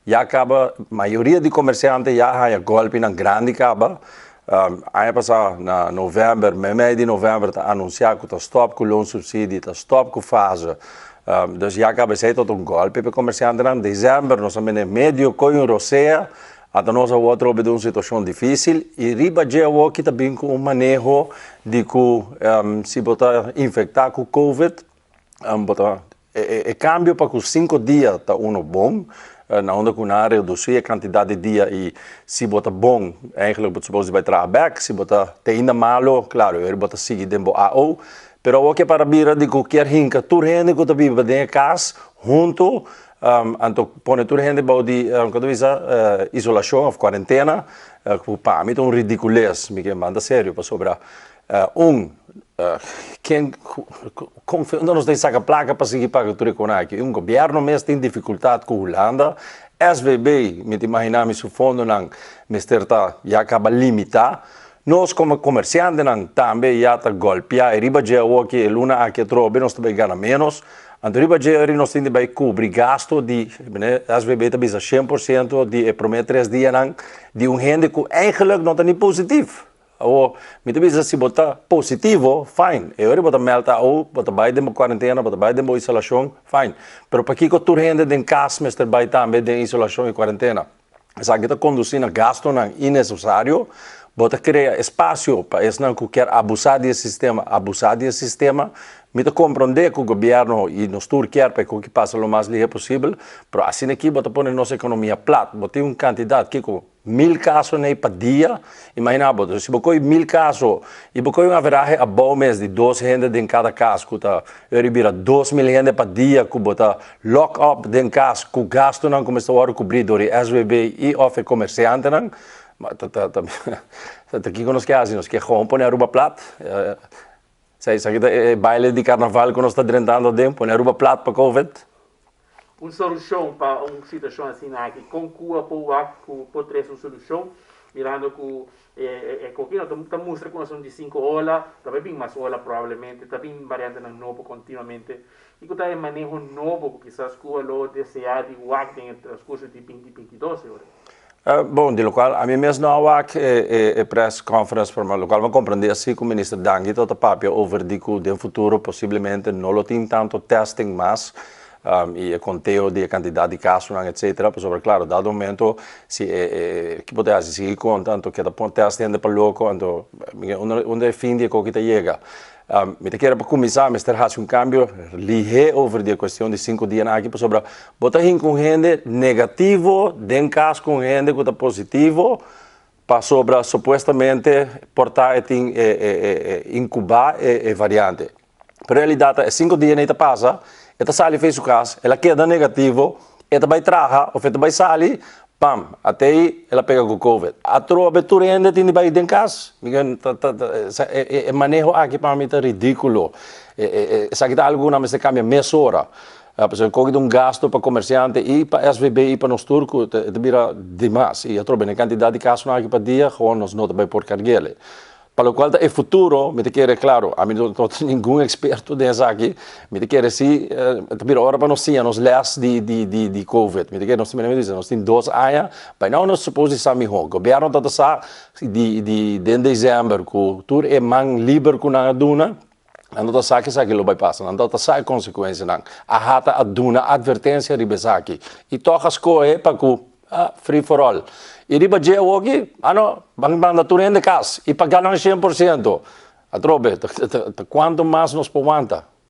Ya kaba mayoria di komersiante ya haña gòlpinan grandi kaba. Aña pasá na novèmber, meimei di novèmber ta anunsiá ku ta stòp ku loonsubsidie, ta stòp ku fase. Dus ya kaba esei ta un gòlpi pa e komersiantenan. Desèmber nos a mene medio koi un rosea, ata nos awor trobe den un situashon difísil i riba dje awor ki ta bin ku un maneho di ku si bo ta infektá ku covid, bo ta e cambio pa cu 5 dia ta uno bon, na unda cu nan a reduci e cantidad di dia y si bo ta bon eigenlijk bo ta suppose di bay traha bek, si bo ta te ainda malo, claro e bo ta sigui den bo AO, pero awor ke para bira di cu kier hinca tur hende cu ta biba den e cas hunto, anto pone tur hende bou di, con ta bisa, isolacion of cuarentena, cu pa mi ta un ridicules, mi ke manda serio pasobra Un, ken, kon unda nos ta saka plaka pa sigui paga tur e kona aki? Un gobièrnu mes tin difikultat ku Hulanda. SVB, mi ta imaginá mi su fondonan mester ta ya kaba limitá. Nos komo komersiantenan tambe ya ta gòlpiá i riba dje awoki e luna aki atrobe nos ta bai gana ménos. Anto riba dje ori nos tin di bai kubri gasto di, SVB ta bisa 100% di e promé tres dianan di un hende ku eigenlik no ta ni positif. Awor, mi ta bisa si bo ta positivo, fine. E ora bo ta meld AO, bo ta bai den bo cuarentena, bo ta bai den bo isolacion, fine. Pero pakico tur hende den cas mester bai tambe den isolacion y cuarentena? Esaki ta conduci na gastonan innecesario, bo ta crea espacio pa esnan cu kier abusa di e sistema, abusa di e sistema. Mi ta comprende cu gobierno y nos tur kier pa e coki pasa lo mas lihe posibel, pero asina aki bo ta pone nos economia plat. Bo tin un cantidad, kico? 1000 kaso nei pa dia, imagina bo, si bo koe 1000 kaso i bo koe un averahe abou mes di dos hende den kada kas ku ta eri bira 2000 hende pa dia ku bo ta lock up den kas ku gastunan ku mester wòrdu kubrí dor di SVB i òf e komersiantenan, ma ta ta ta ta kiko nos ke hasi? Nos ke gewoon pone Aruba plat? Esaki ta e baile di karnaval ku nos ta drentando aden, pone Aruba plat pa covid? Un solushon pa un situashon asina aki? Kon Cuba por wak ku por trese un solushon mirando ku e kokino ta mustra ku nos un di sinku ola, ta bai bin mas ola probablemente, ta bin variantenan nobo kontinuamente. Kiko ta e maneho nobo ku kisas Cuba lo desea di wak den e transkurso di 2022 e ora? Bon, di lokual ami mes no a wak e press conference, pero lokual mi a komprendé asi ku Minister Dangui ta papia over di ku den futuro posiblemente no lo tin tanto testing mas i e konteo di e kantidat di kasonan etcetera, pasobra klaro dado momento si e ekipo ta hasi sigui konta anto keda pon test hende pa loko anto unda e fin di e koki ta yega. Mi ta kere pa kuminsá mester hasi un kambio lihé over di e kuestion di sinku dianan aki pasobra bo ta hinka un hende negativo den kas ku un hende ku ta positivo pasobra supuestamente por ta e tin e inkubá e variante. Pero realidat ta e 5 dia nei ta pasa, e ta sali fei su kas, el a keda negativo, e ta bai traha of e ta bai sali, pam, atei el a pega ku covid. Atrobe tur hende tin di bai den kas. Mi ke ta ta ta e e maneho aki pa mi ta ridikulo. E e esaki ta algu ku nan mester kambia mesora. Pasobra koki ta un gasto pa komersiante i pa SVB i pa nos tur ku ta bira dimas. I atrobe na e kantidat di kasonan aki pa dia, gewoon nos no ta bai por karg'el. Pa lokual ta e futuro, mi ta kere, klaro, ami no ta ningun eksperto den esaki, mi ta kere si ta bira ora pa nos siña nos lès di di di di covid. Mi ta kere nos tin manera mi bisa, nos tin dos aña, by now nos suppose di sa mihó. Gobièrnu ta ta sa di di den desèmber ku tur e man liber ku nan a duna, nan no ta sa ku esaki lo bai pasa, nan no ta sa e konsekuensianan. AHATA a duna atvertensia riba esaki i tòg a skohe pa ku Ah, free for all. I riba dje awoki, ah no, ban manda tur hende kas i paga nan 100%. Atrobe, ta, ta, ta, ta kuantu mas nos por wanta?